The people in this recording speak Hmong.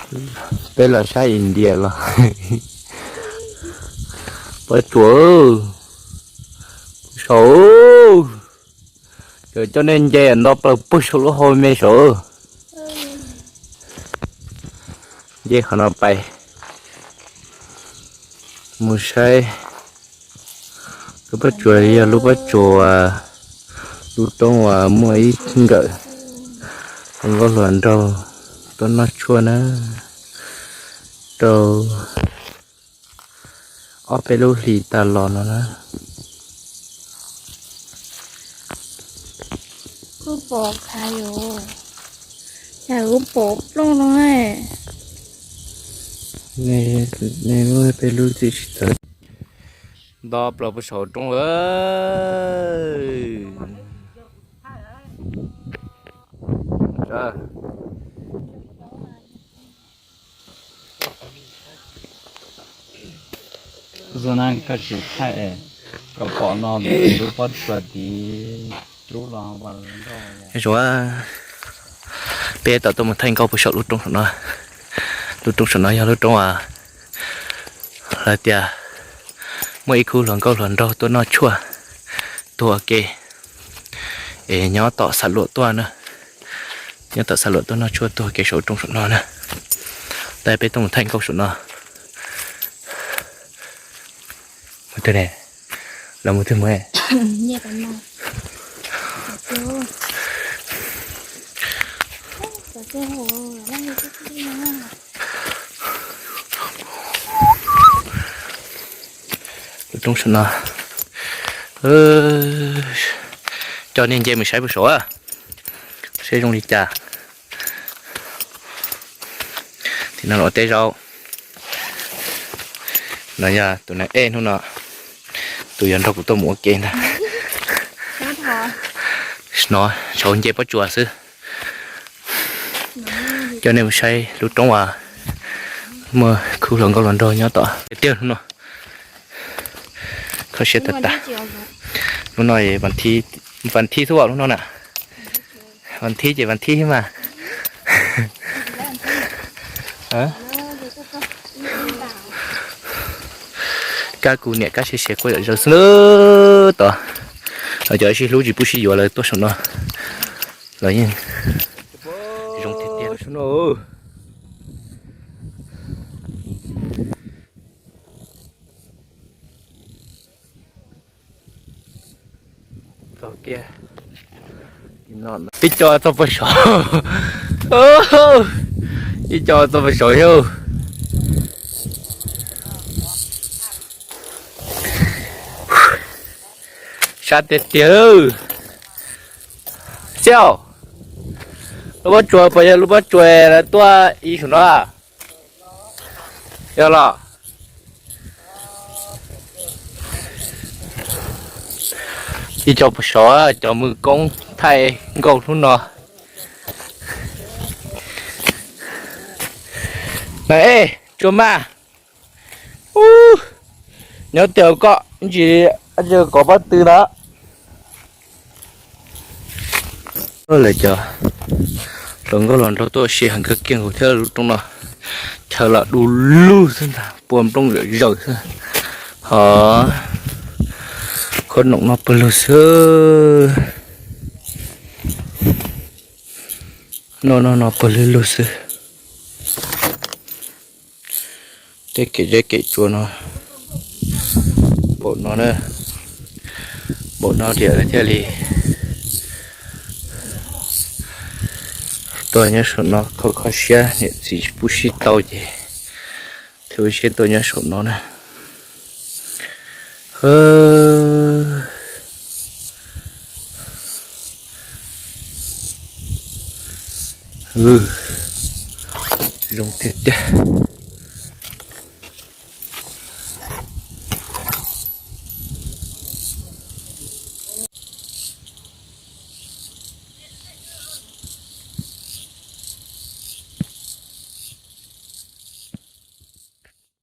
Peb los saib India los. Pob tsuas, saum, cov coj nej nce nto plaws pug saum lub hau me saum. Nce qhov no pais mus saib lub pob tsuas, yog lub pob tsuas, lub roob uas muaj ib nkawm hluas nkauj hluas nraug tuaj noj tshuaj na, rau ob peb lub hlis tas los no na. Kuj pom khav yus, cas kuj pom plooj no. Nej lub peb lub txim tsis txawv. Nto plaws puag saum roob lawm. Zoo na, koj tsis thaij kom pom no, lub pob tsuas tid rub los. Peb tom tuaj mus thaij nkauj puag saum lub roob saum no. Lub roob saum no yog lub roob uas lawv tias muaj ib khub hluas nkauj hluas nraug tuaj noj tshuaj tuag ua ke, es nyob tom Xam Luam tuaj na, nyob tom Xam Luam tuaj noj tshuaj tuag ua ke saum roob saum no na. Tab peb tuaj mus thaij nkauj saum no. Mus twg ne? Lawv mus twg mus? Lub roob saum no, coj nej nce mus saib puag saud, saib zoo li cas. Tim no los ua teb zaub. No yog tus neeg ej hnub no, tus yuav nrog kuv tuaj mus ua ke ntag. No saud nce pob tsuas xwb. Coj nej mus saib lub roob uas muaj khub hluas nkauj hluas nraug nyob tom tiag hnub no. Kho siab tag tag. Hnub no vas thib xwb os, hnub no na. Vas thib ces vas thib mas. Kab kuv niam kab siav siav kuj yom zaws xwb tod. Cov sib hlub tsis pub sib yuav lawv tuaj saum no, lawv yeej zoo tiag tiag saum no. Tib co txog puag saud, ib co txog puag saud yog. Sab tiag tiag. Xiab, lub pob tsuas puas yog lub pob tsuas lawv tuaj ib saum no? Yog los. Ib co puag saud cov mus koob thaij nkauj hnub no. Na ej, tsuas mas. Nyob tiag koj ntsis, kov pob tw na. Lawv cov hluas nkauj hluas nraug tuaj ua si heev kawg kiag nkaus thiab lub roob no. Chaw los du lug xwb ntag, pua nplooj zawm zaws xwb. Ho khuab noom no pawg lug xwb. Noj noj no pawg lug lug xwb. Tej kev zeb kev tsua no, npaum no na, npaum no diam lawv thiaj li tuaj nyob saum no kho kho siab, niam txiv pub sib tau ces thiaj ua siab tuaj nyob saum no na. Zoo tiag tiag.